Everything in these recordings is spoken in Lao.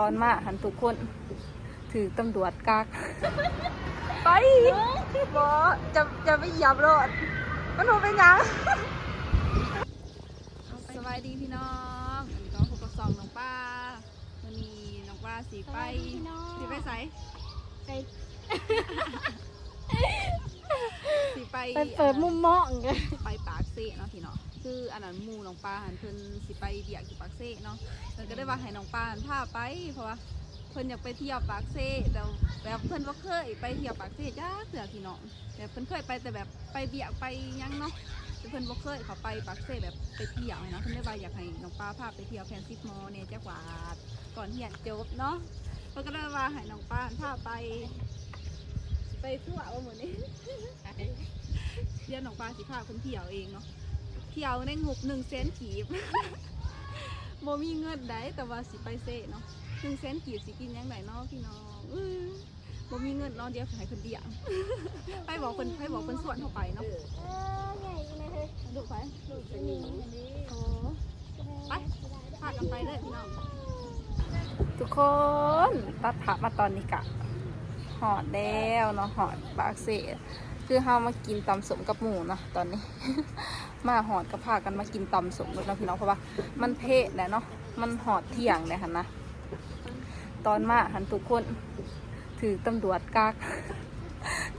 ຕອນມາຫັ້ນທຸກຄົນຖືກຕຳຫຼວດກັກ. ໄປ ບໍ່ ຈະ ຈະໄປຢຽບໂລດ ມັນບໍ່ເປັນຫຍັງ. ສະບາຍດີພີ່ນ້ອງ ອັນນີ້ກໍພົບກັບຊ່ອງນ້ອງປາ. ມື້ນີ້ນ້ອງປາຊິໄປ ສະບາຍດີພີ່ນ້ອງ ຊິໄປໃສ? ໄປ ຊິໄປ ໄປເປີດມຸມມອງ ໄປປາກເຊເນາະພີ່ນ້ອງ. ຄືອັນນັ້ນໝູ່ນ້ອງປາຫັ້ນເພິ່ນຊິໄປວຽກຢູ່ປາກເຊເນາະ ເພິ່ນກໍເລີຍວ່າໃຫ້ນ້ອງປາຫັ້ນພາໄປ ເພາະວ່າເພິ່ນຢາກໄປທ່ຽວປາກເຊ ແຕ່ແບບເພິ່ນບໍ່ເຄີຍໄປທ່ຽວປາກເຊຈັກເທື່ອພີ່ນ້ອງ. ແບບເພິ່ນເຄີຍໄປແຕ່ແບບໄປວຽກໄປຫຍັງເນາະ ແຕ່ເພິ່ນບໍ່ເຄີຍເຂົ້າໄປປາກເຊແບບໄປທ່ຽວນະ. ເພິ່ນເລີຍວ່າຢາກໃຫ້ນ້ອງປາພາໄປທ່ຽວແຂວງສິດໝໍແດ່ຈັກບາດ ກ່ອນຮຽນຈົບເນາະ. ເພິ່ນກໍເລີຍວ່າໃຫ້ນ້ອງປາພາໄປ ຊິໄປທົ່ວບໍ່ມື້ນີ້? ດຽວນ້ອງປາຊິພາເພິ່ນທ່ຽວເອງເນາະ ທ່ຽວໃນງົບໜຶ່ງແສນກີບ. ບໍ່ມີເງິນໃດ ແຕ່ວ່າຊິໄປເຊເນາະ ໜຶ່ງແສນກີບຊິກິນຫຍັງໄດ້ເນາະພີ່ນ້ອງ. ອື ບໍ່ມີເງິນເນາະ ດຽວໃຫ້ເພິ່ນລ້ຽງ. ໃຜບອກເພິ່ນ ໃຜບອກເພິ່ນຊວນເຮົາໄປເນາະ? ເອີ ໃຫຍ່ຢູ່ນະເຮີຍ ລູກໃຜ? ລູກຊະນີ. ໂອ້ ໄປ ພາກັນໄປເລີຍພີ່ນ້ອງ. ທຸກຄົນ ຕັດພາບມາຕອນນີ້ກະຮອດແລ້ວເນາະ ຮອດປາກເຊ. ຄືເຮົາມາກິນຕຳສົ້ມກັບໝູ່ເນາະ ຕອນນີ້ມາຮອດກໍພາກັນມາກິນຕຳສົ້ມເນາະພີ່ນ້ອງ ເພາະວ່າມັນເພະແຫຼະເນາະ ມັນຮອດທ່ຽງແລ້ວຫັ້ນນະ. ຕອນມາຫັ້ນທຸກຄົນຖືກຕຳຫຼວດກັກ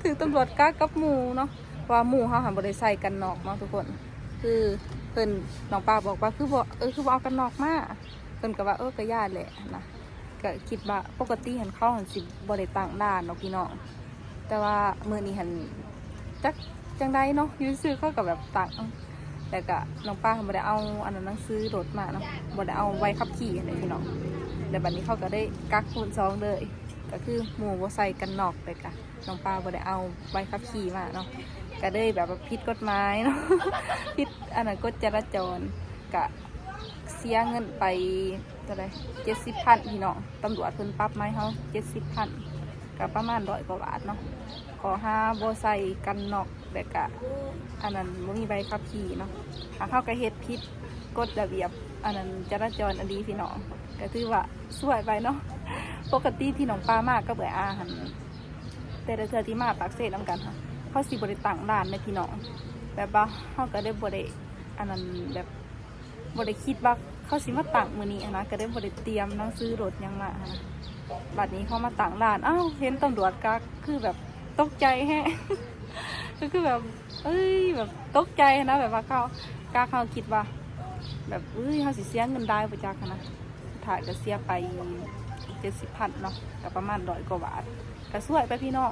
ຖືກຕຳຫຼວດກັກກັບໝູ່ເນາະ ເພາະວ່າໝູ່ເຮົາຫັ້ນບໍ່ໄດ້ໃສ່ກັນນອກເນາະທຸກຄົນ. ຄືເພິ່ນ ນ້ອງປາບອກວ່າ ຄືບໍ່ ເອີ ຄືບໍ່ເອົາກັນນອກມາ? ເພິ່ນກໍວ່າ ເອີ ກໍຢ້ານແຫຼະຫັ້ນນະ. ກໍຄິດວ່າປົກກະຕິຫັ້ນເຂົາຫັ້ນຊິບໍ່ໄດ້ຕັ້ງດ່ານດອກພີ່ນ້ອງ ແຕ່ວ່າມື້ນີ້ຫັ້ນຈັກຈັ່ງໃດເນາະ ຢູ່ຊື່ເຂົາກໍແບບຕັ້ງ ແລ້ວກໍນ້ອງປາບໍ່ໄດ້ເອົາອັນນັ້ນ ໜັງສືລົດມາເນາະ ບໍ່ໄດ້ເອົາໃບຂັບຂີ່ຫັ້ນແຫຼະພີ່ນ້ອງ. ແລ້ວບັດນີ້ເຂົາກໍໄດ້ກັກຄູນສອງເລີຍ ກໍຄືໝູ່ບໍ່ໃສ່ກັນນອກ ແລ້ວກໍນ້ອງປາບໍ່ໄດ້ເອົາໃບຂັບຂີ່ມາເນາະ ກໍເລີຍແບບວ່າຜິດກົດໝາຍເນາະ ຜິດອັນນັ້ນ ກົດຈະລາຈອນ ກະ ເສຍເງິນໄປເທົ່າໃດ ເຈັດສິບພັນ ພີ່ນ້ອງ. ຕຳຫຼວດເພິ່ນປັບໃໝເຮົາເຈັດສິບພັນ ກໍປະມານຮ້ອຍກວ່າບາດເນາະ. ຂໍ້ຫາບໍ່ໃສ່ກັນນອກ ແລ້ວກະອັນນັ້ນ ບໍ່ມີໃບຂັບຂີ່ເນາະ. ຫາກເຮົາກໍເຮັດຜິດກົດລະບຽບອັນນັ້ນ ຈະລາຈອນອີ່ຫຼີພີ່ນ້ອງ ກໍຖືວ່າຊວຍໄປເນາະ. ປົກກະຕິທີ່ນ້ອງປາມາກັບເອື້ອຍອາຫັ້ນ ແຕ່ລະເທື່ອທີ່ມາປາກເຊນຳກັນຫັ້ນ ເຂົາຊິບໍ່ໄດ້ຕັ້ງດ່ານເດ້ພີ່ນ້ອງ. ແບບວ່າເຮົາກໍໄດ້ບໍ່ໄດ້ອັນນັ້ນ ແບບ ບໍ່ໄດ້ຄິດວ່າເຂົາຊິມາຕັ້ງມື້ນີ້ຫັ້ນນະ ກໍເລີຍບໍ່ໄດ້ຕຽມໜັງສືລົດຫຍັງມາຫັ້ນນະ. ບັດນີ້ເຂົາມາຕັ້ງດ່ານ ອ້າວ ເຫັນຕຳຫຼວດກັກ ຄືແບບຕົກໃຈແຮງ ກໍຄືແບບ ເອີຍ ແບບຕົກໃຈຫັ້ນນະ ແບບວ່າເຂົາກັກ ເຮົາຄິດວ່າແບບ ເອີຍ ເຮົາຊິເສຍເງິນຫຼາຍບໍ່ຈັກຫັ້ນນະ. ສຸດທ້າຍກໍເສຍໄປເຈັດສິບພັນເນາະ ກໍປະມານຮ້ອຍກວ່າບາດ. ກໍຊວຍໄປພີ່ນ້ອງ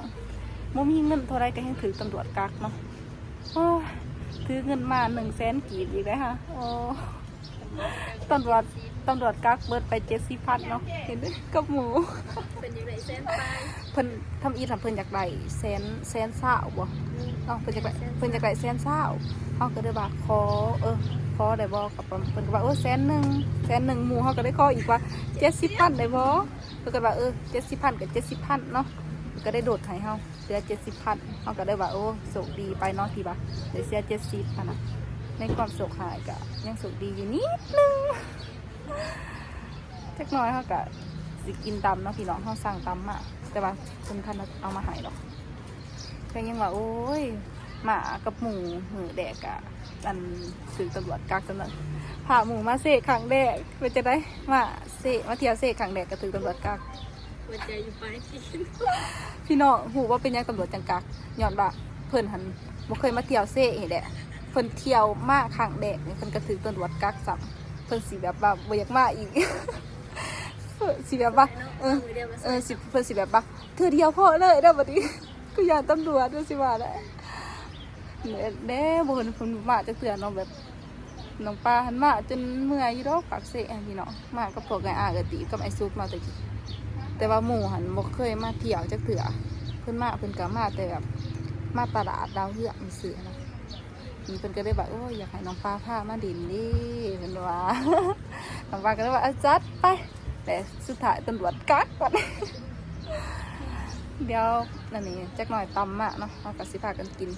ບໍ່ມີເງິນເທົ່າໃດກໍແຮ່ງຖືກຕຳຫຼວດກັກເນາະ. ໂອ້ຍ ຖືເງິນມາໜຶ່ງແສນກີບອີກເດ້ຫາ. ໂອ້ ຕຳຫຼວດ ຕຳຫຼວດກັກເບິດໄປເຈັດສິບພັນເນາະ. ເຫັນເດ້ກັບໝູ່ ເພິ່ນຢາກໄດ້ແສນປາຍ ເພິ່ນທຳອິດຫັ້ນເພິ່ນຢາກໄດ້ແສນ ແສນຊາວບໍ່? ເອີ ເນາະ ເພິ່ນຢາກໄດ້ ເພິ່ນຢາກໄດ້ແສນຊາວ. ເຮົາກໍເລີຍວ່າຂໍ ເອີ ຂໍໄດ້ບໍ່? ກໍປະ ເພິ່ນກໍວ່າ ເອີ ແສນໜຶ່ງ ແສນໜຶ່ງ. ໝູ່ເຮົາກໍໄດ້ຂໍອີກວ່າ ເຈັດສິບພັນໄດ້ບໍ່? ເພິ່ນກໍວ່າ ເອີ ເຈັດສິບພັນກໍເຈັດສິບພັນເນາະ ກໍໄດ້ລົດໃຫ້ເຮົາເຫຼືອເຈັດສິບພັນ. ເຮົາກໍໄດ້ວ່າ ໂອ້ ໂຊກດີໄປເນາະ ທີ່ວ່າໄດ້ເສຍເຈັດສິບຫັ້ນນະ. ໃນຄວາມໂຊກຮ້າຍກໍຍັງໂຊກດີຢູ່ນິດໜຶ່ງ. ຈັກໜ້ອຍເຮົາກໍຊິກິນຕຳເນາະພີ່ນ້ອງ ເຮົາສັ່ງຕຳມາ ແຕ່ວ່າເພິ່ນບໍ່ທັນເອົາມາໃຫ້ດອກ. ກໍຍັງວ່າ ໂອ້ຍ ມາກັບໝູ່ມື້ແລກກະ ອັນ ຖືກຕຳຫຼວດກັກຊັ້ນນະ. ພາໝູ່ມາເຊຄັ້ງແລກ ເປັນຈັ່ງໃດ? ມາເຊ ມາທ່ຽວເຊຄັ້ງແລກກໍຖືກຕຳຫຼວດກັກ. ຫົວໃຈຢູ່ປາຍຕີນ. ພີ່ນ້ອງຮູ້ບໍ່ເປັນຫຍັງຕຳຫຼວດຈັ່ງກັກ? ຍ້ອນວ່າເພິ່ນຫັ້ນບໍ່ເຄີຍມາທ່ຽວເຊນີ້ແຫຼະ. ເພິ່ນທ່ຽວມາຄັ້ງແລກນີ້ ເພິ່ນກໍຖືກຕຳຫຼວດກັກຊ້ຳ. ເພິ່ນຊິແບບວ່າບໍ່ຢາກມາອີກ. ຊິແບບວ່າ ເອີ ເອີ ຊິ ເພິ່ນຊິແບບວ່າ ເທື່ອດຽວພໍເລີຍເດີ ບັດນີ້ ກໍຢ້ານຕຳຫຼວດ ເພິ່ນຊິວ່າໄດ໋. ແດ່ ບໍ່ເຫັນເພິ່ນມາຈັກເທື່ອເນາະ. ແບບນ້ອງປາຫັ້ນມາຈົນເມື່ອຍຢູ່ດອກ ປາກເຊຫັ້ນພີ່ນ້ອງ. ມາກັບພວກອ້າຍອາ ເອື້ອຍຕີບ ກັບອ້າຍສຸກເນາະ ແຕ່ກີ້ ແຕ່ວ່າໝູ່ຫັ້ນບໍ່ເຄີຍມາທ່ຽວຈັກເທື່ອ. ເພິ່ນມາ ເພິ່ນກໍມາແຕ່ແບບມາຕະຫຼາດດາວເຮືອງຊື່ໆນະ. ເພິ່ນກໍເລີຍວ່າ ໂອ້ຍ ຢາກໃຫ້ນ້ອງປາພາມາຫຼິ້ນເດ້ ເພິ່ນວ່າ. ນ້ອງປາກໍເລີຍວ່າ ເອີ ຈັດໄປ. ແຕ່ສຸດທ້າຍຕຳຫຼວດກັກບັດ. ດຽວອັນນີ້ຈັກໜ້ອຍຕຳມາເນາະ ເຮົາກໍຊິພາກັນກິນ.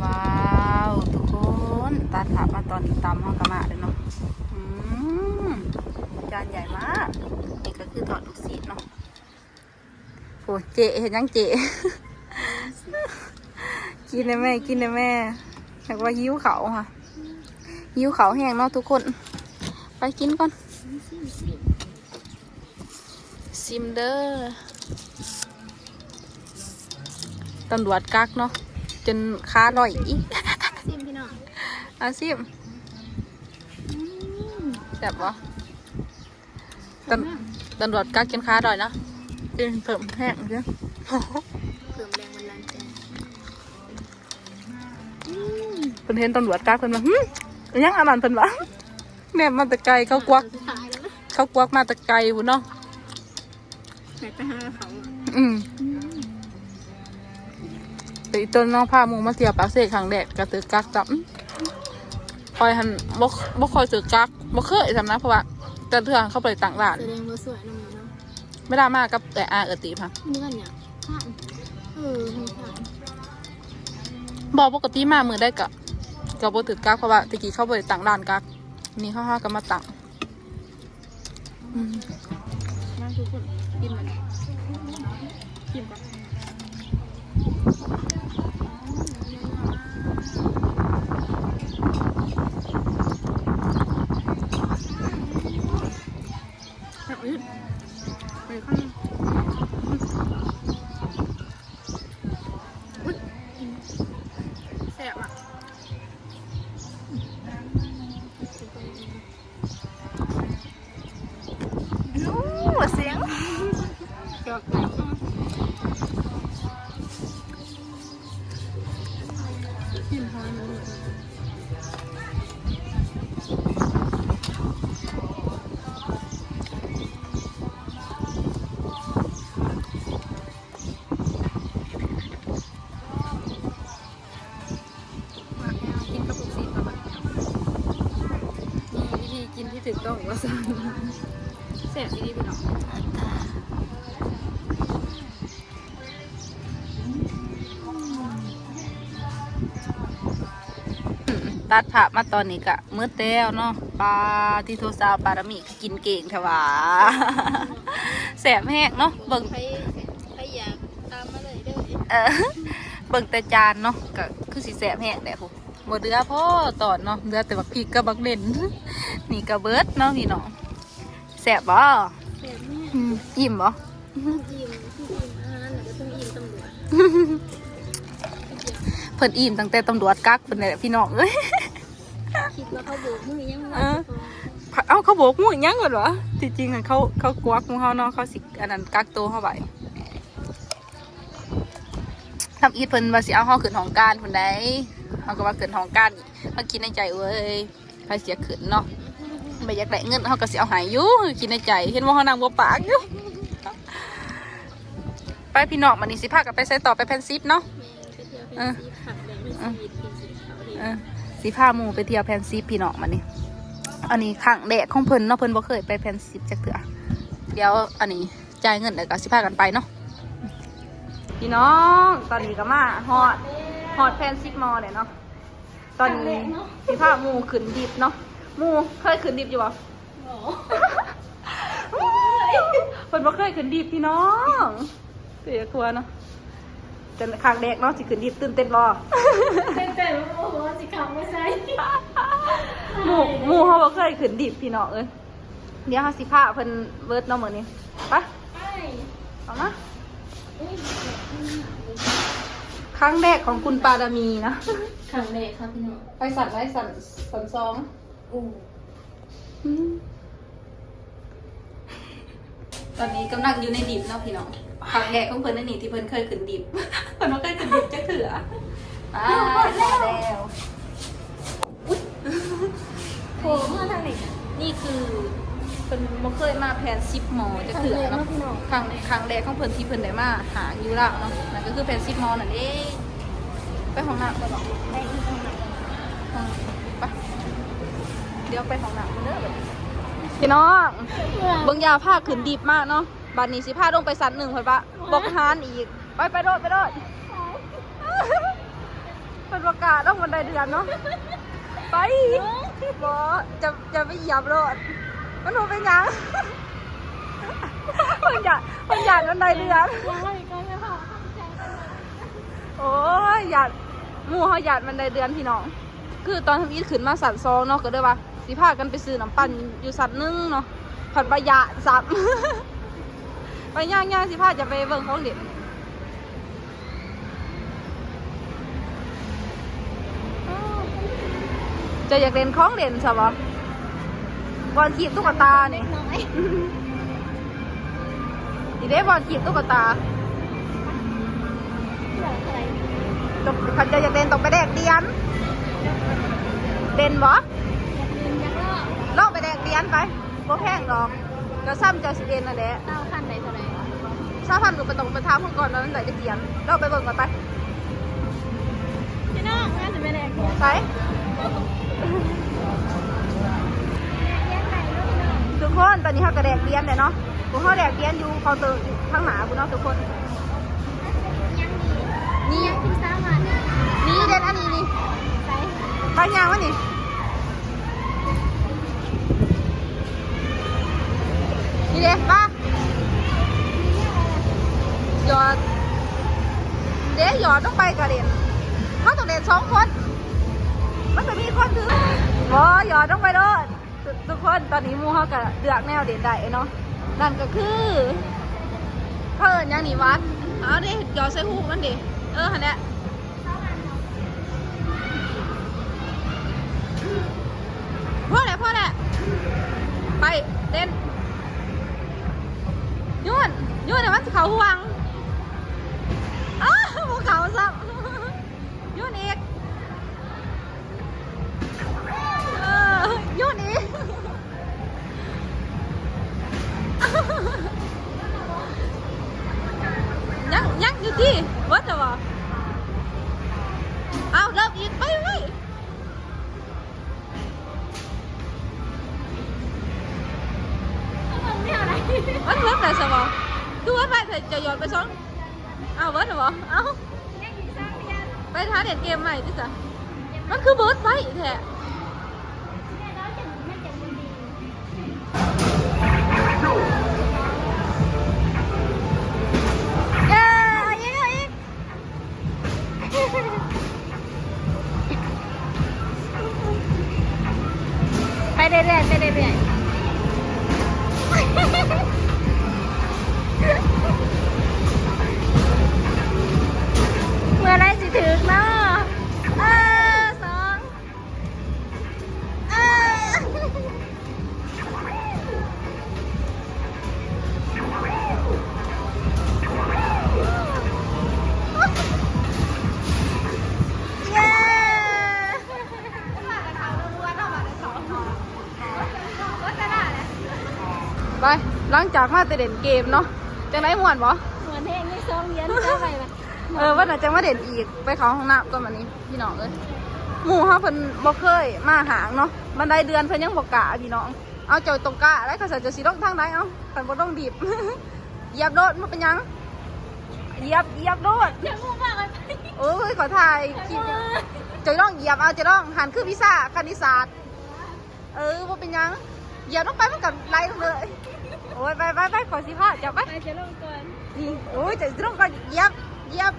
ວ້າວ ທຸກຄົນ ຕັດພາບມາຕອນນີ້ ຕຳເຮົາກໍມາແລ້ວເນາະ. ອືມ ຈານໃຫຍ່ມາກ. ນີ້ກໍຄືທອດລູກຊີ້ນເນາະ. ໂອ້ ເຈ້ເຮັດຫຍັງເຈ້? ກິນແດ່ແມ່ ກິນແດ່ແມ່. ຢາກວ່າຫິວເຂົ້າຫະ ຫິວເຂົ້າແຮງເນາະທຸກຄົນ. ໄປກິນກ່ອນ ຊິມເດີ. ຕຳຫຼວດກັກເນາະ ຈົນຂາລອຍອີກ. ຊິມພີ່ນ້ອງ ອາ ຊິມ. ອືມ ແຊບບໍ່? ຕຳ ຕຳຫຼວດກັກຈົນຂາລອຍເນາະ. ກິນເພີ່ມແຮງເດີ ເພີ່ມແຮງບັນດານໃຈ. ອືມ ເພິ່ນເຫັນຕຳຫຼວດກັກ ເພິ່ນວ່າ ຫື ອີຫຍັງອັນນັ້ນ? ເພິ່ນວ່າ ແນມມາແຕ່ໄກ ເຂົາກວັກ ເຂົາກວັກມາແຕ່ໄກພຸ້ນເນາະ. ແບບໄປຫາເຂົາ ອືມ ອືມ ແຕ່ອີ່ຕົນເນາະ ພາໝູ່ມາທ່ຽວປາກເຊຄັ້ງແລກກໍຖືກກັກຊ້ຳ. ຂ້ອຍຫັ້ນບໍ່ ບໍ່ຄ່ອຍຖືກກັກ ບໍ່ເຄີຍຊ້ຳນະ ເພາະວ່າແຕ່ເທື່ອເຂົາບໍ່ໄດ້ຕັ້ງຮ້ານ. ສະແດງວ່າສວຍນຳເນາະ ເວລາມາກັບເອື້ອຍອາເອື້ອຍຕີບຫະ ເມື່ອນຫຍັງ ເອີ ມີທ່ານ. ບໍ່ ປົກກະຕິມາມື້ໃດກໍ ກໍບໍ່ຖືກກັກ ເພາະວ່າແຕ່ກີ້ເຂົາບໍ່ໄດ້ຕັ້ງຮ້ານກັກ ນີ້ເຮົາຫາກໍມາຕັ້ງ. ອືມ ມາທຸກຄົນ ກິນມັນ ກິນກ່ອນ. ແຊບອີກ ເອີ ຂ້າງ ອຸ້ຍ ແຊບອະ. ໂອ້ ສຽງ ກິນຫອຍ. ມາແລ້ວ ກິນກັບລູກຊີ້ນກ່ອນ ມີວິທີກິນທີ່ຖືກຕ້ອງວ່າຊັ້ນ. ແຊບອີ່ຫຼີພີ່ນ້ອງ. ຕັດພາບມາຕອນນີ້ກະໝົດແລ້ວເນາະ. ປາຕິໂທ ສາວປາລະມີ ກິນເກັ່ງແທ້ຫວາ. ແຊບແຮງເນາະ ເບິ່ງ ໃຜ ໃຜຢາກຕາມມາເລີຍເດີ. ເອີ ເບິ່ງແຕ່ຈານເນາະ ກະຄືຊິແຊບແຮງແຫຼະພຸ້ນ. ບໍ່ເຫຼືອພໍຕອນເນາະ ເຫຼືອແຕ່ບັກພິກກັບບັກເໜັນ. ນີ້ກະເບິດເນາະພີ່ນ້ອງ. ແຊບບໍ່? ແຊບແຮງ. ອືມ ອີ່ມບໍ່? ອີ່ມ ອີ່ມ ອາຫານແລ້ວກໍຕ້ອງອີ່ມຕຳຫຼວດ. ເພິ່ນອີ່ມຕັ້ງແຕ່ຕຳຫຼວດກັກພຸ້ນແຫຼະພີ່ນ້ອງເອີຍ. ຄິດວ່າເຂົາໂບກມືຫຍັງ ເອີ ເອົາ ເຂົາໂບກມືຫຍັງເພິ່ນຫວາ? ທີ່ຈິງຫັ້ນເຂົາ ເຂົາກວັກໝູ່ເຮົາເນາະ ເຂົາຊິອັນນັ້ນກັກໂຕເຮົາໄວ້. ທຳອິດເພິ່ນວ່າຊິເອົາເຮົາຂຶ້ນຫ້ອງການພຸ້ນໃດ ເຮົາກໍວ່າຂຶ້ນຫ້ອງການ ເຮົາຄິດໃນໃຈ ເວີຍ ໃຜຊິຢາກຂຶ້ນເນາະ ບໍ່ຢາກໄດ້ເງິນ ເຮົາກໍຊິເອົາໃຫ້ຢູ່ ຄິດໃນໃຈ ເຫັນບໍ່ ເຮົານັ່ງບໍ່ປາກຢູ່. ໄປພີ່ນ້ອງ ບັດນີ້ຊິພາກັນໄປໃສຕໍ່? ໄປແຜ່ນສິບເນາະ. ແມ່ນ ໄປທ່ຽວແຜ່ນສິບ ເອີ ຄັ້ງແລກໃນຊີວິດທີ່ຊິໄດ້ເຂົ້າເຮັດ ເອີ ຊິພາໝູ່ໄປທ່ຽວແຜ່ນສິບພີ່ນ້ອງ ບັດນີ້. ອັນນີ້ຄັ້ງແລກຂອງເພິ່ນເນາະ ເພິ່ນບໍ່ເຄີຍໄປແຜ່ນສິບຈັກເທື່ອ. ດຽວອັນນີ້ ຈ່າຍເງິນແລ້ວກໍຊິພາກັນໄປເນາະ ພີ່ນ້ອງ. ຕອນນີ້ກໍມາຮອດ ຮອດແຜ່ນສິບມໍແລ້ວເນາະ. ຕອນນີ້ຊິພາໝູ່ຂຶ້ນລິບເນາະ. ໝູ່ເຄີຍຂຶ້ນລິບຢູ່ບໍ່? ບໍ່ ເພິ່ນບໍ່ເຄີຍຂຶ້ນລິບພີ່ນ້ອງ. ເປັນກະກົວເນາະ ແຕ່ຄັ້ງແລກເນາະ ຊິຂຶ້ນລິບ ຕື່ນເຕັ້ນບໍ່? ຕື່ນເຕັ້ນ ບໍ່ຮູ້ວ່າຊິຂັບມາໃສ. ໝູ່ ໝູ່ເຮົາບໍ່ເຄີຍຂຶ້ນລິບພີ່ນ້ອງເອີຍ. ດຽວເຮົາຊິພາເພິ່ນເບີດເນາະມື້ນີ້. ໄປ ໄປ ອອກມາ. ຄັ້ງແລກຂອງຄຸນປາລະມີນະ. ຄັ້ງແລກຄ່ະພີ່ນ້ອງ. ໄປຊັ້ນໃດ? ຊັ້ນ ຊັ້ນສອງ. ໂອ້ ອືມ ຕອນນີ້ກຳລັງຢູ່ໃນລິບເນາະພີ່ນ້ອງ. ຄັ້ງແລກຂອງເພິ່ນໃນນີ້ທີ່ເພິ່ນເຄີຍຂຶ້ນລິບ ເພິ່ນບໍ່ເຄີຍຂຶ້ນລິບຈັກເທື່ອ. ໄປ ຮອດແລ້ວ ຮອດແລ້ວ. ອຸ້ຍ ໂອ້ ມາທາງນີ້. ນີ້ຄືເພິ່ນບໍ່ເຄີຍມາແຜ່ນສິບມໍຈັກເທື່ອເນາະ. ຄັ້ງແລກເນາະພີ່ນ້ອງ. ຄັ້ງ ຄັ້ງແລກຂອງເພິ່ນທີ່ເພິ່ນໄດ້ມາຫາຢູ່ລາວເນາະ. ນັ້ນກໍຄືແຜ່ນສິບມໍນັ້ນເອງ. ໄປຫ້ອງນ້ຳກ່ອນເນາະ. ໄປຫ້ອງນ້ຳ ໄປ. ດຽວໄປຫ້ອງນ້ຳກ່ອນເດີບັດນີ້. ພີ່ນ້ອງ ເບິ່ງ ຢ່າພາຂຶ້ນລິບມາເນາະ. ບັດນີ້ຊິພາລົງໄປຊັ້ນໜຶ່ງ ເພິ່ນວ່າ ບໍ່ ບໍ່ຫານອີກ. ໄປ ໄປໂລດ ໄປໂລດ. ເພິ່ນບໍ່ກ້າລົງບັນໄດເທື່ອເນາະ. ໄປ ບໍ່ ຈະ ຈະໄປຢຽບໂລດ ມັນບໍ່ເປັນຫຍັງ. ເພິ່ນຢ້ານ ເພິ່ນຢ້ານບັນໄດເລື່ອນ. ໂອ້ຍ ຢ້ານ ໝູ່ເຮົາຢ້ານບັນໄດເລື່ອນພີ່ນ້ອງ. ຄືຕອນທຳອິດຂຶ້ນມາຊັ້ນສອງເນາະ ກໍເລີຍວ່າຊິພາກັນໄປຊື້ນ້ຳປັ່ນຢູ່ຊັ້ນໜຶ່ງເນາະ ພັດວ່າຢ້ານຊ້ຳ. ໄປຍ່າງໆ ຊິພາຈະໄປເບິ່ງຂອງຫຼິ້ນ. ເຈົ້າຢາກຫຼິ້ນຂອງຫຼິ້ນຊະບໍ່? ບ່ອນຄີບຕຸກກະຕານີ້. ນີ້ເດ້ ບ່ອນຄີບຕຸກກະຕາ. ຕ- ຄັນເຈົ້າຢາກຫຼິ້ນຕ້ອງໄປແລກຫຼຽນ. ເຫຼັ້ນບໍ່? ລອງໄປແລກຫຼຽນໄປ. ບໍ່ແພງດອກ ກໍຊ່ຳເຈົ້າຊິເຫຼັ້ນນັ້ນແຫຼະ. ຊາວພັນໄດ້ເທົ່າໃດ? ຊາວພັນກໍບໍ່ຕ້ອງໄປຖາມເພິ່ນກ່ອນວ່າມັນໄດ້ຈັກຫຼຽນ. ລອງໄປເບິ່ງກ່ອນໄປ. ພີ່ນ້ອງ ມາຊິໄປແລກຫຼຽນ. ໃສ? ທຸກຄົນ ຕອນນີ້ເຮົາກໍແລກຫຼຽນແລ້ວເນາະ. ພວກເຮົາແລກຫຼຽນຢູ່ເຄົາເຕີຢູ່ທາງໜ້າພຸ້ນເນາະທຸກຄົນ. ມີຫຍັງອີກ? ມີຫຍັງທີ່ສາມາດ ນີ້ເດ້ ອັນນີ້ນີ້. ໃສ? ໄປຍ່າງມານີ້. ນີ້ເດ້ ປະ ຢອດ ເດ້ ຢອດລົງໄປກະເຫຼັ້ນ. ເຮົາຕ້ອງເຫຼັ້ນສອງຄົນ ມັນຈະມີຄົນຖື. ບໍ່ ຢອດລົງໄປໂລດ. ທຸກ ທຸກຄົນ ຕອນນີ້ໝູ່ເຮົາກະເລືອກແນວເຫຼັ້ນໄດ້ເນາະ. ນັ້ນກະຄື ເຂົາເອີ້ນຫຍັງນີ້ຫວາ? ເອົາເດ້ ຢອດໃສ່ຫູມັນເດ້. ເອີ ຫັ້ນແຫຼະ. ພໍແລ້ວ ພໍແລ້ວ ໄປເຫຼັ້ນ. ໂຍນ ໂຍນໃຫ້ມັນເຂົ້າຫວ່າງ. ອ້າ ບໍ່ເຂົ້າຊ້ຳ. ໂຍນອີກ. ເອີ ໂຍນອີກ. ຍັງ ຍັງຢູ່ຕິ ເບິດແລ້ວບໍ່? ເອົາ ເລີ່ມອີກ ໄປ ໄປ. ມັນເບິດແລ້ວຊະບໍ່? ຄືເບິດໄວແທ້ ເຈົ້າຢອດໄປສອງ. ເອົາ ເບິດແລ້ວບໍ່? ເອົາ ໄປຫາຫຼິ້ນເກມໃໝ່ຕິຊະ. ມັນຄືເບິດໄວແທ້. ເອີ ເອົາອີກ ເອົາອີກ. ໄປເລື້ອຍໆ ໄປເລື້ອຍໆ. ເມື່ອໃດຊິຖືກເນາະ? ເອີ ສອງ. ເອີ ເຢ້. ໄປ ຫຼັງຈາກມາແຕ່ຫຼິ້ນເກມເນາະ ຈັ່ງໃດ ມ່ວນບໍ່? ມ່ວນແຮງ ຍັງສອງຫຼຽນ ເອົາໄວ້ບັດ. ເອີ ວັນໜ້າຈັ່ງມາຫຼິ້ນອີກ. ໄປເຂົ້າຫ້ອງນ້ຳກ່ອນບັດນີ້ ພີ່ນ້ອງເອີຍ. ໝູ່ເຮົາເພິ່ນບໍ່ເຄີຍມາຫ້າງເນາະ ບັນໄດເລື່ອນເພິ່ນຍັງບໍ່ກ້າ ພີ່ນ້ອງ. ເອົາ ເຈົ້າຕ້ອງກ້າໄດ໋ ຄັນຊັ້ນເຈົ້າຊິລົງທາງໃດ? ເອົາ ຄັນບໍ່ຕ້ອງດີບ ຢຽບໂລດ ບໍ່ເປັນຫຍັງ ຢຽບ ຢຽບໂລດ. ໂອ້ຍ ຂໍຖ່າຍຄລິບ. ເຈົ້າລອງຢຽບເອົາ ເຈົ້າລອງ ຫັ້ນຄືວິຊາຄະນິດສາດ. ເອີ ບໍ່ເປັນຫຍັງ ຢຽບລົງໄປມັນກໍໄຫຼລົງເລີຍ. ໂອ້ຍ ໄປໆໆ ຂໍຊິພາເຈົ້າໄປ. ໄປ ຈະລົງກ່ອນ. ນີ້ ໂອ້ຍ ຈະລົງກ່ອນ ຢຽບ ຢຽບ.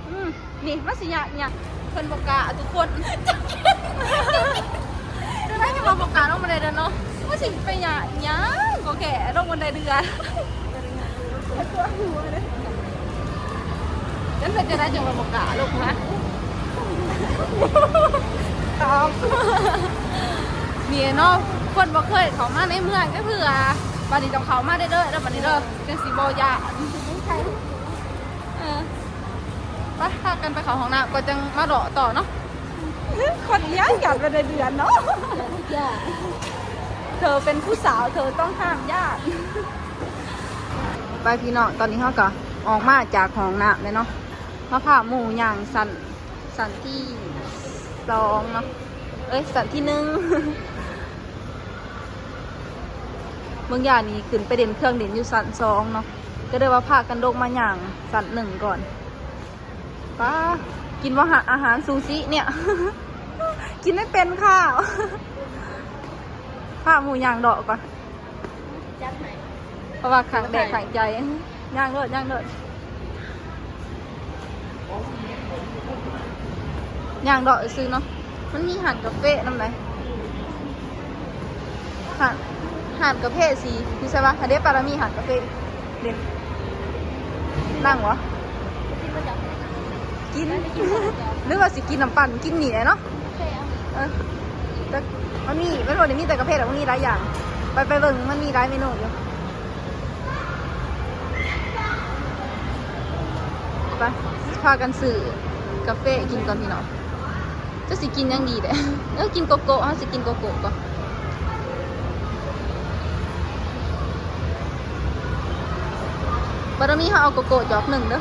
ອືມ ນີ້ມັນຊິຍາກຫຍັງ ເພິ່ນບໍ່ກ້າທຸກຄົນ. ຈັ່ງໃດກໍວ່າບໍ່ກ້າລົງບັນໄດເລື່ອນເນາະ ມັນຊິໄປຍາກຫຍັງກໍແຄ່ລົງບັນໄດເລື່ອນ. ເປັນຈັ່ງໃດຈັ່ງວ່າບໍ່ກ້າລົງນະ? ຕອບ ນີ້ເນາະ ຄົນບໍ່ເຄີຍເຂົ້າມາໃນເມືອງຈັກເທື່ອ ບັດນີ້ຕ້ອງເຂົ້າມາເດີ້ ເດີ້ ບັດນີ້ເດີ້ ຈັ່ງຊິບໍ່ຢ້ານ. ເອີ ໄປ ພາກັນໄປເຂົ້າຫ້ອງນ້ຳກ່ອນ ຈັ່ງມາເລາະຕໍ່ເນາະ. ຄົນຢ້ານ ຢ້ານບັນໄດເລື່ອນເນາະ. ເທີເປັນຜູ້ສາວ ເທີຕ້ອງຫ້າມຢ້ານ. ໄປ ພີ່ນ້ອງ ຕອນນີ້ເຮົາກໍອອກມາຈາກຫ້ອງນ້ຳແລ້ວເນາະ ມາພາໝູ່ຍ່າງຊັ້ນ ຊັ້ນທີສອງເນາະ ເອີຍ ຊັ້ນທີໜຶ່ງ. ບາງຢ່າງນີ້ຂຶ້ນໄປຫຼິ້ນເຄື່ອງຫຼິ້ນຢູ່ຊັ້ນສອງເນາະ ກໍເລີຍວ່າພາກັນລົງມາຍ່າງຊັ້ນໜຶ່ງກ່ອນ. ປ້າ ກິນບໍ່ຫະ ອາຫານຊູຊິເນຍ? ກິນໄດ້ເປັນຂ້າວ. ພາໝູ່ຍ່າງເລາະກ່ອນ. ຈັດໃຫ້. ເພາະວ່າຂັງແດດຂັງໃຈ. ຍ່າງໂລດ ຍ່າງໂລດ ຍ່າງເລາະຊື່ເນາະ. ມັນມີຮ້ານກາເຟນຳໃດ໋ ຮ້ານ ຮ້ານກາເຟສີ ຢູ່ໃສວະ? ຫັ້ນເດ້ ປາລະມີຮ້ານກາເຟເດ້. ນັ່ງຫວາ? ກິນ ຫຼືວ່າຊິກິນນ້ຳປັ່ນ? ກິນນີ້ແຫຼະເນາະ. ເອີ ແຕ່ມັນມີ ມັນບໍ່ໄດ້ມີແຕ່ກາເຟດອກ ມັນມີຫຼາຍຢ່າງ. ໄປ ໄປເບິ່ງ ມັນມີຫຼາຍເມນູຢູ່. ໄປ ພາກັນຊື້ກາເຟກິນກ່ອນພີ່ນ້ອງ. ຈະຊິກິນຫຍັງດີແຫຼະ? ເອີ ກິນໂກໂກ້ ເຮົາຊິກິນໂກໂກ້ກ່ອນ. ບາດນີ້ເຮົາເອົາໂກໂກ້ຈອກໜຶ່ງເດີ້.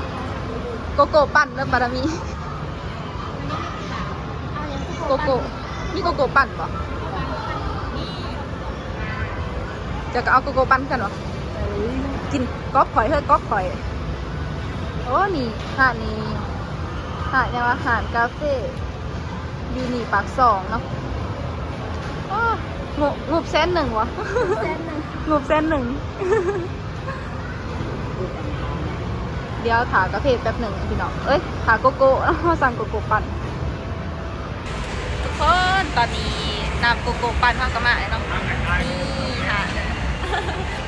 ໂກໂກ້ປັ່ນເດີ້ ບາດນີ້. ໂກໂກ້ ມີໂກໂກ້ປັ່ນບໍ່? ເຈົ້າກໍເອົາໂກໂກ້ປັ່ນຄືກັນບໍ່? ກິນກອບຂ້ອຍເຮີ້ຍ ກອບຂ້ອຍ. ໂອ້ ນີ້ ຮ້ານນີ້ ຮ້ານຫຍັງວະ? ຮ້ານກາເຟຢູ່ນີ້ປາກຊ່ອງເນາະ. ໂອ້ ງົບ ງົບແສນໜຶ່ງຫວາ? ແສນໜຶ່ງ ງົບແສນໜຶ່ງ. ດຽວຖ້າກາເຟແປັບໜຶ່ງພີ່ນ້ອງ ເອີຍ ຖ້າໂກໂກ້ ເຮົາສັ່ງໂກໂກ້ປັ່ນ. ທຸກຄົນ ຕອນນີ້ນ້ຳໂກໂກ້ປັ່ນເຮົາກໍມາແລ້ວເນາະ. ນີ້ ຮ້ານ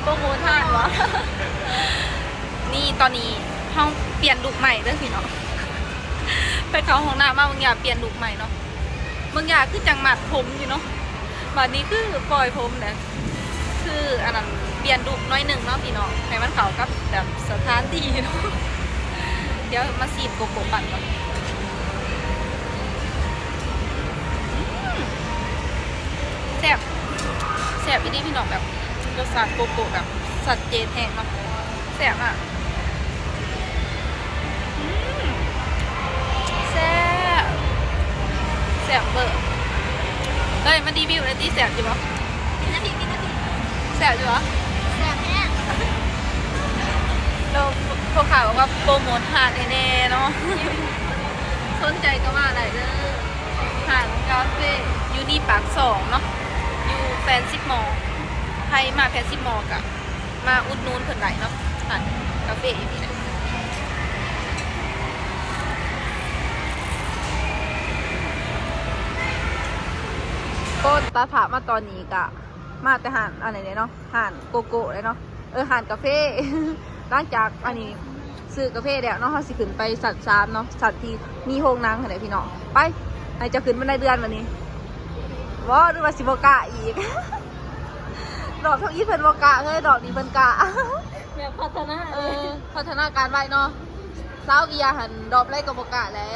ໂປຣໂມດຮ້ານຫວາ? ນີ້ ຕອນນີ້ເຮົາປ່ຽນລຸກໃໝ່ເດີ້ພີ່ນ້ອງ. ໄປເຂົ້າຫ້ອງນ້ຳມາ ບາງຢ່າປ່ຽນລຸກໃໝ່ເນາະ. ເບິ່ງຢ່າຄືຈັ່ງມັດຜົມຢູ່ເນາະ. ບາດນີ້ຄືປ່ອຍຜົມແຫຼະ ຄືອັນນັ້ນ ປ່ຽນລຸກໜ້ອຍໜຶ່ງເນາະພີ່ນ້ອງ ໃຫ້ມັນເຂົ້າກັບແບບສະຖານທີ່ເນາະ. ດຽວມາຊີມໂກໂກ້ປັ່ນກ່ອນ. ອືມ ແຊບ ແຊບອີ່ຫຼີພີ່ນ້ອງ ແບບລົດຊາດໂກໂກ້ແບບຊັດເຈນແຮງເນາະ. ແຊບມາກ. ອືມ ແຊບ ແຊບເບີ. ເອີຍ ມາຣີວິວແດ່ຕິ ແຊບຢູ່ບໍ່? ກິນນະຕິ ກິນນະຕິ. ແຊບຢູ່ບໍ່? ແຊບແຮງ. ແລ້ວພໍ່ຄ້າບອກວ່າໂປຣໂມດຮ້ານແນ່ໆເນາະ. ສົນໃຈກໍມາໄດ້ເດີ້. ຮ້ານກາເຟຢູ່ນີ້ປາກຊ່ອງເນາະ ຢູ່ແຟນຊິບມໍ. ໃຜມາແຟນຊິບມໍກໍ ມາອຸດໜູນເພິ່ນໄດ້ເນາະ ຮ້ານກາເຟຢູ່ນີ້ນະ. ໂອ້ ຕັດພາບມາຕອນນີ້ກະມາແຕ່ຮ້ານອັນນີ້ເນາະ ຮ້ານໂກໂກ້ເດ້ເນາະ ເອີ ຮ້ານກາເຟ. ຫຼັງຈາກອັນນີ້ຊື້ກາເຟແລ້ວເນາະ ເຮົາຊິຂຶ້ນໄປຊັ້ນສາມເນາະ ຊັ້ນທີ່ມີໂຮງໜັງຫັ້ນແຫຼະພີ່ນ້ອງ. ໄປ ໃຫ້ເຈົ້າຂຶ້ນບັນໄດເລື່ອນບັດນີ້. ບໍ່ ຫຼືວ່າຊິບໍ່ກ້າອີກ? ດອກທຳອິດເພິ່ນບໍ່ກະເຮີ້ຍ ດອກນີ້ເພິ່ນກະ ແບບພັດທະນາ ເອີ ພັດທະນາການໄວເນາະ. ຊາວເວຍຫັ້ນດອກໃດກໍບໍ່ກະແຫຼະ.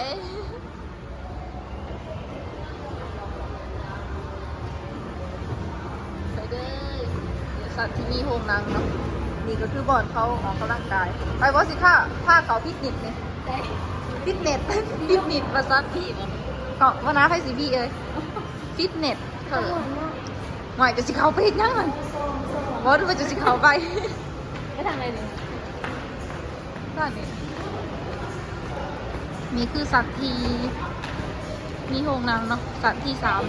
ໄປເດີ້ ສັດທີ່ມີໂຮງໜັງເນາະ. ນີ້ກໍຄືບ່ອນເຂົາອອກກຳລັງກາຍ. ໄປບໍ່ ຊິພາ ພາເຂົາຟິດເນັດນີ້ ຟິດເນັດ ຟິດເນັດວ່າຊັ້ນ. ເກາະບໍ່ນາ ໃຜຊິບີເອີຍ ຟິດເນັດ. ເອີ ຫວາຍ ຈະຊິເຂົ້າໄປເຮັດຫຍັງຫັ້ນ? ບໍ່ ຫຼືວ່າຈະຊິເຂົ້າໄປ ໄປທາງໃດນີ້? ທາງນີ້. ນີ້ຄືສັດທີ່ມີໂຮງໜັງເນາະ ສັດທີສາມ.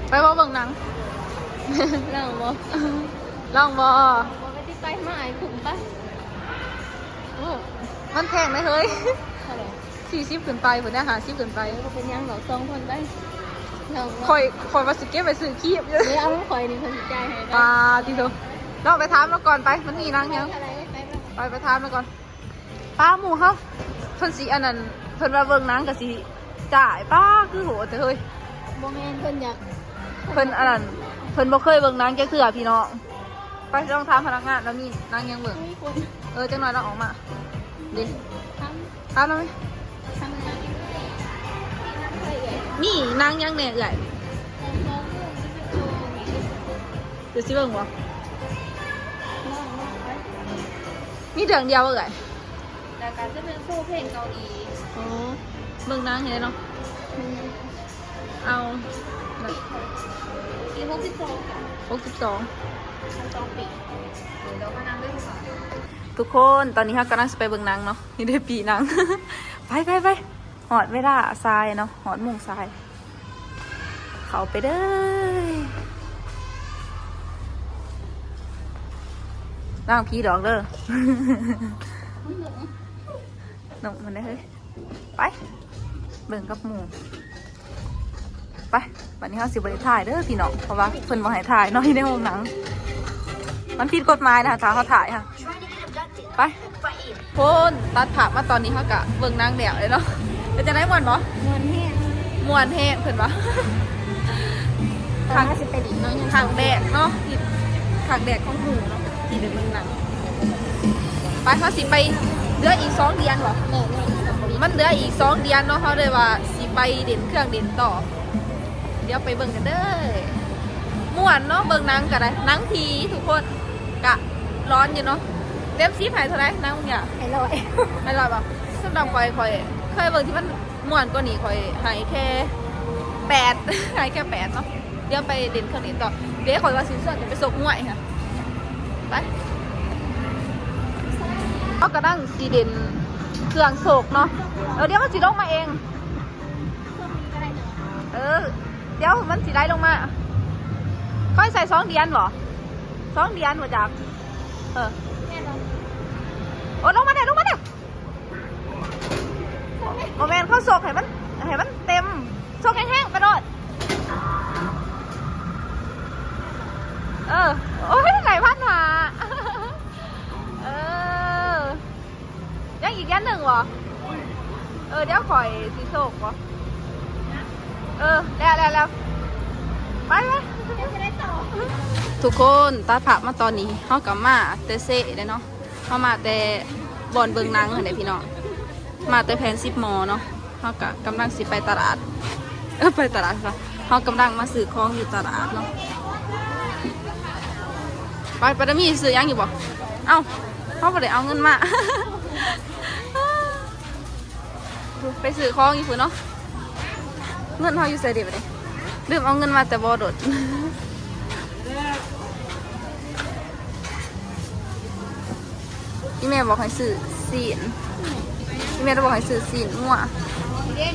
ໄປບໍ່ເບິ່ງໜັງ? ລອງບໍ່? ລອງບໍ່? ບໍ່ໄປຕິ ໄປ ມາອ້າຍຄຸ້ມໄປ. ໂອ້ ມັນແພງເດ້ເຮີ້ຍ. ເທົ່າໃດ? ສີ່ສິບຂຶ້ນໄປພຸ້ນນະ ຫ້າສິບຂຶ້ນໄປ. ບໍ່ເປັນຫຍັງດອກ ສອງຄົນໄປ. ຂ້ອຍ ຂ້ອຍວ່າຊິເກັບໄວ້ຊື້ຄຣີມຢູ່. ເອີ ເອົານຳຂ້ອຍນີ້ ຂ້ອຍຊິຈ່າຍໃຫ້ໄປ. ປາຕິໂທ ເນາະ ໄປຖາມລາວກ່ອນໄປ ມັນມີໜັງຫຍັງ. ໄປ ໄປຖາມລາວກ່ອນ. ປາ ໝູ່ເຮົາ ເພິ່ນຊິອັນນັ້ນ ເພິ່ນວ່າເບິ່ງໜັງກໍຊິຈ່າຍ. ປາ ຄືໂຫດແທ້ເຮີ້ຍ. ບໍ່ແມ່ນ ເພິ່ນຢາກ ເພິ່ນອັນນັ້ນ ເພິ່ນບໍ່ເຄີຍເບິ່ງໜັງຈັກເທື່ອພີ່ນ້ອງ. ໄປລອງຖາມພະນັກງານວ່າມີໜັງຫຍັງເບິ່ງ. ເອີ ຈັກໜ້ອຍລາວອອກມາເດ້. ຖາມ ຖາມແລ້ວໄໝ? ມີໜັງຫຍັງແດ່ເອື້ອຍ? ເຈົ້າຊິເບິ່ງບໍ່? ມີເລື່ອງດຽວບໍ່ເອື້ອຍ? ແລ້ວກໍຈະເປັນໂຊເພງເກົາຫຼີ. ອໍ ເບິ່ງໜັງໃຫ້ເນາະ. ເອົາ ປີຫົກສິບສອງ ຫົກສິບສອງ ສອງປີ. ເດີ ເດີ ມານັ່ງເດີ. ທຸກຄົນ ຕອນນີ້ເຮົາກຳລັງຊິໄປເບິ່ງໜັງເນາະ. ນີ້ເດ້ ປີ້ນັ່ງ. ໄປ ໄປ ໄປ. ຮອດເວລາສາຍເນາະ ຮອດໂມງສາຍ. ເຂົ້າໄປເດີ. ລະວັງຜີຫຼອກເດີ. ນົກມັນໄດ້ເຮີ້ຍ. ໄປ ເບິ່ງກັບໝູ່. ໄປ ບັດນີ້ເຮົາຊິບໍ່ໄດ້ຖ່າຍເດີພີ່ນ້ອງ ເພາະວ່າເພິ່ນບໍ່ໃຫ້ຖ່າຍເນາະ ຢູ່ໃນໂຮງໜັງ. ມັນຜິດກົດໝາຍນະ ຖ້າເຮົາຖ່າຍຫັ້ນ. ໄປ ພຸ້ນ ຕັດພາບມາຕອນນີ້ ເຮົາກະເບິ່ງໜັງແລ້ວເລີຍເນາະ. ເປັນຈັ່ງໃດ ມ່ວນບໍ່? ມ່ວນແຮງ ມ່ວນແຮງເພິ່ນວ່າ. ຄັ້ງ ຊິໄປດິນເນາະ ຄັ້ງແລກເນາະ ທີ່ ຄັ້ງແລກຂອງໝູ່ເນາະ ທີ່ໄດ້ເບິ່ງໜັງ. ໄປ ເຮົາຊິໄປ ເຫຼືອອີກສອງດຽນບໍ່? ແມ່ນໆ ມັນເຫຼືອອີກສອງດຽນເນາະ ເຮົາເລີຍວ່າຊິໄປຫຼິ້ນເຄື່ອງຫຼິ້ນຕໍ່. ດຽວໄປເບິ່ງກັນເດີ. ມ່ວນເນາະ ເບິ່ງໜັງກະໄດ້ ໜັງຜີທຸກຄົນ ກະຫຼອນຢູ່ເນາະ. ເຕັມສິບໃຫ້ເທົ່າໃດ ໜັງເລື່ອງນີ້? ໃຫ້ຮ້ອຍ ໃຫ້ຮ້ອຍບໍ່? ສຳລັບຂ້ອຍ ຂ້ອຍເຄີຍເບິ່ງທີ່ມັນມ່ວນກວ່ານີ້ ຂ້ອຍໃຫ້ແຄ່ແປດ ໃຫ້ແຄ່ແປດເນາະ. ດຽວໄປຫຼິ້ນເຄື່ອງຫຼິ້ນຕໍ່. ເດ ຂ້ອຍວ່າຊິຊວນໄປຊົກມວຍຫັ້ນ. ໄປ ເຮົາກຳລັງຊິຫຼິ້ນເຄື່ອງໂຊກເນາະ. ເອີ ດຽວມັນຊິລົງມາເອງ. ເອີ ດຽວມັນຊິໄຫຼລົງມາ. ຂ້ອຍໃສ່ສອງດຽນບໍ່? ສອງດຽນບໍ່ຈັກ. ເອີ ແມ່ນບໍ່? ໂອ້ ລົງມາແດ່ ລົງມາແດ່. ບໍ່ແມ່ນ ເຂົາຊົກໃຫ້ມັນ ໃຫ້ມັນເຕັມ ຊົກແຮງໆ ໄປໂລດ. ເອີ ໂອ້ຍ ໄຫຼພັນຫ້າ. ເອີ ຍັງອີກດຽນໜຶ່ງບໍ່? ເອີ ດຽວຂ້ອຍຊິໂຊກບໍ່? ເອີ ແລ້ວ ແລ້ວ ແລ້ວ ໄປ ໄປ. ທຸກຄົນ ຕັດພາບມາຕອນນີ້ ເຮົາກະມາແຕ່ເຊເດ້ເນາະ. ເຮົາມາແຕ່ບ່ອນເບິ່ງໜັງຫັ້ນເດ້ພີ່ນ້ອງ ມາແຕ່ແພນສິບມໍເນາະ. ເຮົາກະກຳລັງຊິໄປຕະຫຼາດ ເອີ ໄປຕະຫຼາດ ເຮົາກຳລັງມາຊື້ຂອງຢູ່ຕະຫຼາດເນາະ. ໄປ ປາດາມີຊື້ຫຍັງຢູ່ບໍ່? ເອົ້າ ເຮົາບໍ່ໄດ້ເອົາເງິນມາ. ໄປຊື້ຂອງຢູ່ພຸ້ນເນາະ. ເງິນເຮົາຢູ່ໃສເດບັດນີ້? ລືມເອົາເງິນມາແຕ່ບໍ່ດົນ. ອີ່ແມ່ບອກໃຫ້ຊື້ຊີ້ນ ອີ່ແມ່ບອກໃຫ້ຊື້ຊີ້ນງົວ. ເອີ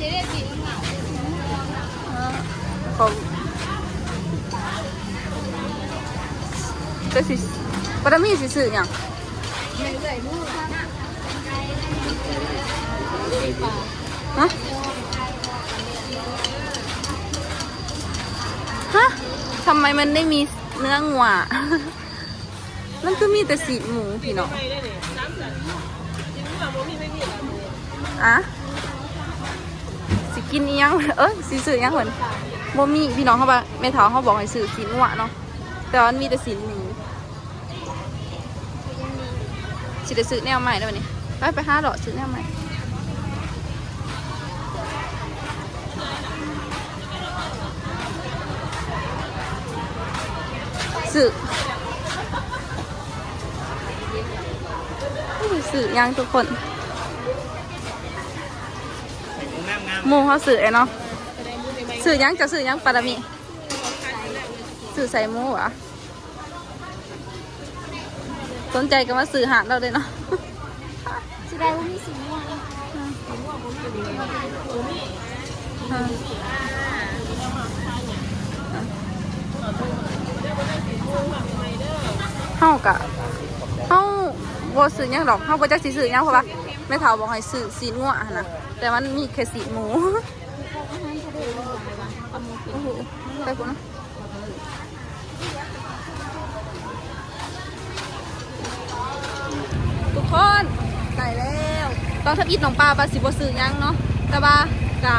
ຂອງ ຈະຊິ ປາດາມີຊິຊື້ຫຍັງ? ຮະ? ຮະ? ທຳໄມມັນໄດ້ມີເນື້ອງົວ? ມັນຄືມີແຕ່ຊີ້ນໝູພີ່ນ້ອງ. ອະ ຊິກິນອີ່ຫຍັງ? ເອີ ຊິຊື້ຫຍັງເພິ່ນ? ບໍ່ມີພີ່ນ້ອງ. ເຮົາວ່າແມ່ເຖົ້າເຮົາບອກໃຫ້ຊື້ຊີ້ນງົວເນາະ ແຕ່ວ່າມັນມີແຕ່ຊີ້ນໝູ. ຊິໄດ້ຊື້ແນວໃໝ່ແລ້ວບັດນີ້. ໄປ ໄປຫາເລາະຊື້ແນວໃໝ່. ຊື້ ຊື້ຫຍັງທຸກຄົນ? ໝູ່ເຮົາຊື້ແລ້ວເນາະ. ຊື້ຫຍັງ? ເຈົ້າຊື້ຫຍັງ ປາດາມີ? ຊື້ໃສ່ໝູຫວາ? ສົນໃຈກະມາຊື້ຮ້ານລາວເດ້ເນາະ. ຊິໄດ້ບໍ່ມີສີມ່ວງ. ເຮົາກະ ເຮົາບໍ່ຊື້ຫຍັງດອກ ເຮົາບໍ່ຈັກຊິຊື້ຫຍັງ ເພາະວ່າແມ່ເຖົ້າບອກໃຫ້ຊື້ຊີ້ນງົວຫັ້ນນະ ແຕ່ມັນມີແຄ່ຊີ້ນໝູ. ໄປພຸ້ນນະ. ທຸກຄົນ ໄດ້ແລ້ວ. ຕອນທຳອິດນ້ອງປາວ່າຊິບໍ່ຊື້ຫຍັງເນາະ ແຕ່ວ່າກະ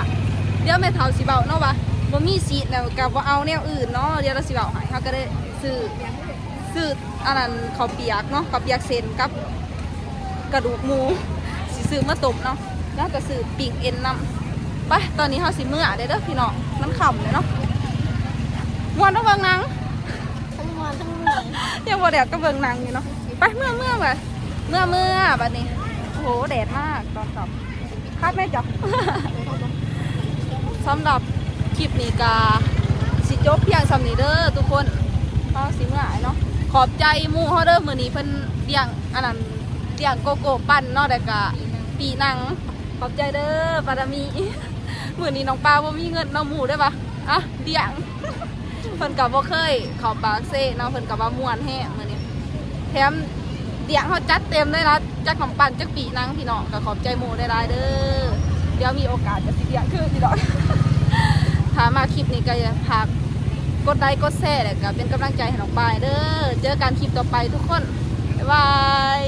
ດຽວແມ່ເຖົ້າຊິເວົ້າເນາະວ່າບໍ່ມີຊີ້ນແລ້ວກະບໍ່ເອົາແນວອື່ນເນາະ. ດຽວລາວຊິເວົ້າໃຫ້. ເຮົາກະໄດ້ຊື້ ຊື້ອັນນັ້ນ ເຂົ້າປຽກເນາະ ເຂົ້າປຽກເສັ້ນກັບ ກະດູກໝູ ຊິຊື້ມາຕົ້ມເນາະ ແລ້ວກະຊື້ປີ້ງເອັນນຳ. ໄປ ຕອນນີ້ເຮົາຊິເມືອແລ້ວເດີພີ່ນ້ອງ ມັນຄ່ຳແລ້ວເນາະ. ມ່ວນເນາະເບິ່ງໜັງ ທັງມ່ວນທັງເມື່ອຍ ຍັງບໍ່ແລ້ວກະເບິ່ງໜັງຢູ່ເນາະ. ໄປ ເມືອ ເມືອ ໄປ ເມືອ ເມືອ ບັດນີ້. ໂອ້ໂຫ ແດດມາກຕອນເຊົ້າ. ຄັກແນ່ເຈົ້າ. ສຳລັບຄລິບນີ້ກະຊິຈົບພຽງສ່ຳນີ້ເດີທຸກຄົນ ເຮົາຊິເມືອແລ້ວເນາະ. ຂອບໃຈໝູ່ເຮົາເດີ ມື້ນີ້ເພິ່ນລ້ຽງອັນນັ້ນ ລ້ຽງໂກໂກ້ປັ່ນເນາະ ແລ້ວກະປີ້ງໜັງ. ຂອບໃຈເດີ ປາດາມີ. ມື້ນີ້ນ້ອງປາບໍ່ມີເງິນເນາະ ໝູ່ໄດ້ປະ ອະ ລ້ຽງ. ເພິ່ນກະບໍ່ເຄີຍເຂົ້າປາກເຊເນາະ ເພິ່ນກະວ່າມ່ວນແຮງມື້ນີ້ ແຖມ ລ້ຽງເຮົາຈັດເຕັມເລີຍລະ ຈັກນ້ຳປັ່ນຈັກປີນັງພີ່ນ້ອງ ກໍຂອບໃຈໝູ່ຫຼາຍໆເດີ. ດຽວມີໂອກາດກໍຊິລ້ຽງຄືນພີ່ນ້ອງ. ຖ້າມັກຄລິບນີ້ກໍຝາກກົດໄລກົດແຊ ແລ້ວກໍເປັນກຳລັງໃຈໃຫ້ນ້ອງປາຍເດີ. ເຈີກັນຄລິບຕໍ່ໄປທຸກຄົນ ບາຍບາຍ.